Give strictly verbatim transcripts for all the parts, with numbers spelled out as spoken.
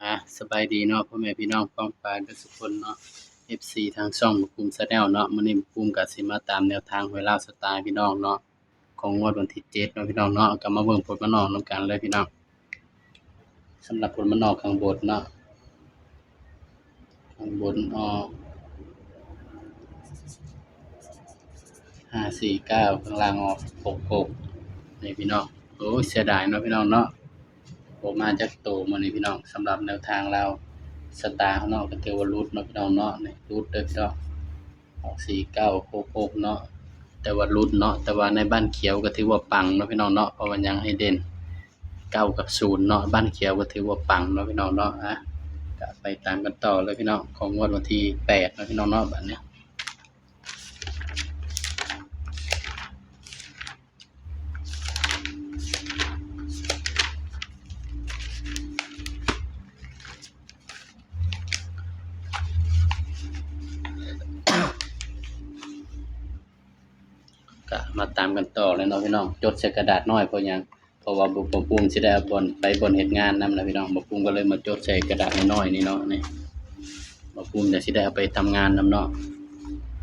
อ่ะ สบายดีเนาะ พ่อแม่พี่น้องป้องปายเบิดสุคนเนาะ เอฟซี ทางช่องบ่าวภูมิ Channel เนาะ มื้อนี้บ่าวภูมิก็สิมาตามแนวทางหวยลาวสตาร์พี่น้องเนาะ ของงวดวันที่เจ็ดเนาะพี่น้องเนาะ ก็มาเบิ่งผลมันออกนำกันเลยพี่น้อง สำหรับผลมันออกข้างบนเนาะ ข้างบนออก ห้าสี่เก้า ข้างล่างออก หกหก นี่พี่น้อง โอ้ย เสียดายเนาะพี่น้องเนาะ บ่มาจักโตมื้อนี้พี่น้อง สำหรับแนวทางลาวสตาร์เนาะ ก็ถือว่าหลุดเนาะพี่น้องเนาะ นี่หลุดเด้อพี่น้อง ออก สี่เก้า หกหก เนาะ แต่ว่าหลุดเนาะ แต่ว่าในบ้านเขียวก็ถือว่าปังเนาะพี่น้องเนาะ เพราะว่ายังให้เด่น เก้า กับ ศูนย์ เนาะ บ้านเขียวก็ถือว่าปังเนาะพี่น้องเนาะ อ่ะ ก็ไปตามกันต่อเลยพี่น้อง ของงวดวันที่แปดเนาะพี่น้องเนาะ บัดนี้ ก็มาตามกันต่อเลยเนาะพี่น้อง จดใส่กระดาษน้อย เพราะหยัง เพราะว่าบ่าวภูมิสิได้เอาบ่อน ไปบ่อนเฮ็ดงานนำนะพี่น้อง บ่าวภูมิก็เลยมาจดใส่กระดาษน้อยๆนี่เนาะ นี่ บ่าวภูมิจะสิได้เอาไปทำงานนำเนาะ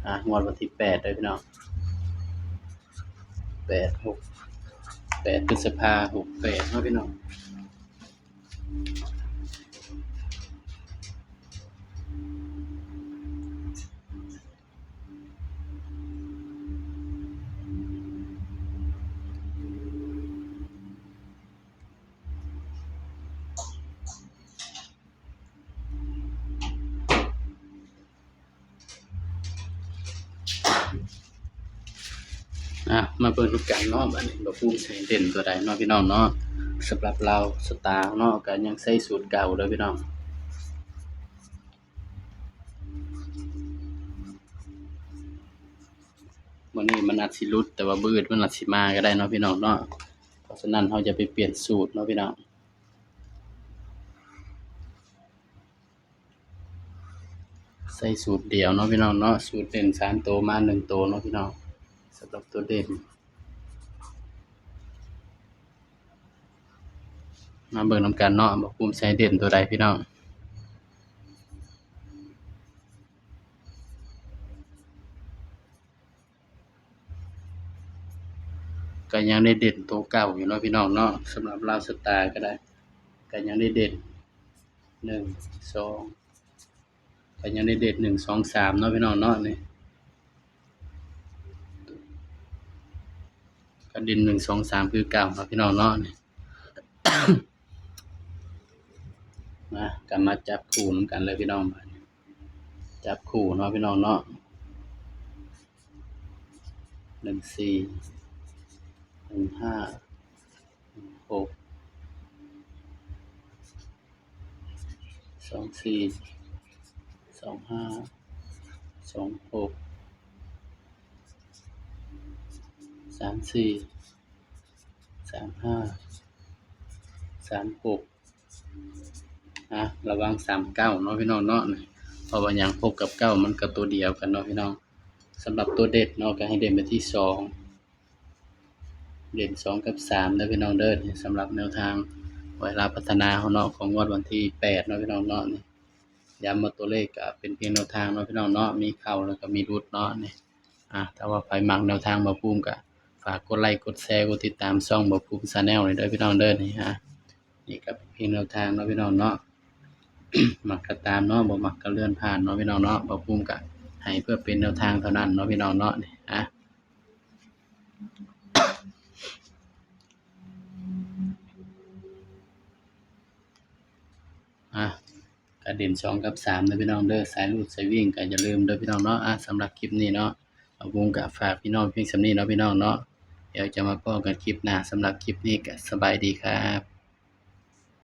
อ่ะ งวดวันที่แปดเด้อพี่น้อง แปด หก แปด พฤษภา หกแปด เนาะพี่น้อง อ่ะ มาเบิ่งนำกันเนาะ บัดนี้บ่าวภูมิสิเด่นตัวใดเนาะพี่น้องเนาะ สำหรับลาวสตาร์เนาะ ก็ยังใช้สูตรเก่าเด้อพี่น้อง มื้อนี้มันอาจสิหลุด แต่ว่ามื้ออื่นมันอาจสิมาก็ได้เนาะพี่น้องเนาะ เพราะฉะนั้นเราจะไปเปลี่ยนสูตรเนาะพี่น้อง ใช้สูตรเดียวเนาะพี่น้องเนาะ สูตรเด่นสามตัวมาหนึ่งตัวเนาะพี่น้อง สำหรับตัวเด่น มาเบิ่งนำกันเนาะ บ่าวภูมิสิให้เด่นตัวใดพี่น้อง ก็ยังได้เด่นตัวเก่าอยู่เนาะพี่น้องเนาะ สำหรับลาวสตาร์ก็ได้ ก็ยังได้เด่น หนึ่ง สอง ก็ยังได้เด่น หนึ่ง สอง สาม เนาะพี่น้องเนาะ นี่ ก็เด่น หนึ่ง สอง สาม คือเก่าเนาะพี่น้องเนาะ นี่ นะ ก็มาจับคู่นำกันเลยพี่น้อง จับคู่เนาะพี่น้องเนาะ หนึ่งสี่ หนึ่งห้า หนึ่งหก สองสี่ สองห้า สองหก สามสี่ สามห้า สามหก อ่ะ ระวัง สามเก้า เนาะพี่น้องเนาะ เพราะว่าหยัง หก กับ เก้า มันก็ตัวเดียวกันเนาะพี่น้อง สำหรับตัวเด่นเนาะ ก็ให้เด่นไปที่ สอง เด่น สอง กับ สาม เด้อพี่น้องเด้อ นี่สำหรับแนวทางหวยลาวพัฒนาเฮาเนาะ ของงวดวันที่แปดเนาะพี่น้องเนาะ นี่ ย้ำว่าตัวเลขก็เป็นเพียงแนวทางเนาะพี่น้องเนาะ มีเข้าแล้วก็มีหลุดเนาะ นี่ อ่ะ ถ้าว่าใครมักแนวทางบ่าวภูมิก็ฝากกดไลค์ กดแชร์ กดติดตามช่องบ่าวภูมิ Channel เลยเด้อพี่น้องเด้อ นี่ฮะ นี่ก็เป็นเพียงแนวทางเนาะพี่น้องเนาะ มักก็ตามเนาะ บ่มักก็เลื่อนผ่านเนาะพี่น้องเนาะ บ่าวภูมิก็ให้เพื่อเป็นแนวทางเท่านั้นเนาะพี่น้องเนาะ นี่ อ่ะ อ่ะ ก็เด่น สอง กับ สาม เด้อพี่น้องเด้อ สายรูดสายวิ่งก็อย่าลืมเด้อพี่น้องเนาะ อ่ะ สำหรับคลิปนี้เนาะ บ่าวภูมิก็ฝากพี่น้องเพียงส่ำนี้เนาะพี่น้องเนาะ เดี๋ยวจะมาพ้อกันคลิปหน้า สำหรับคลิปนี้ก็สบายดีครับ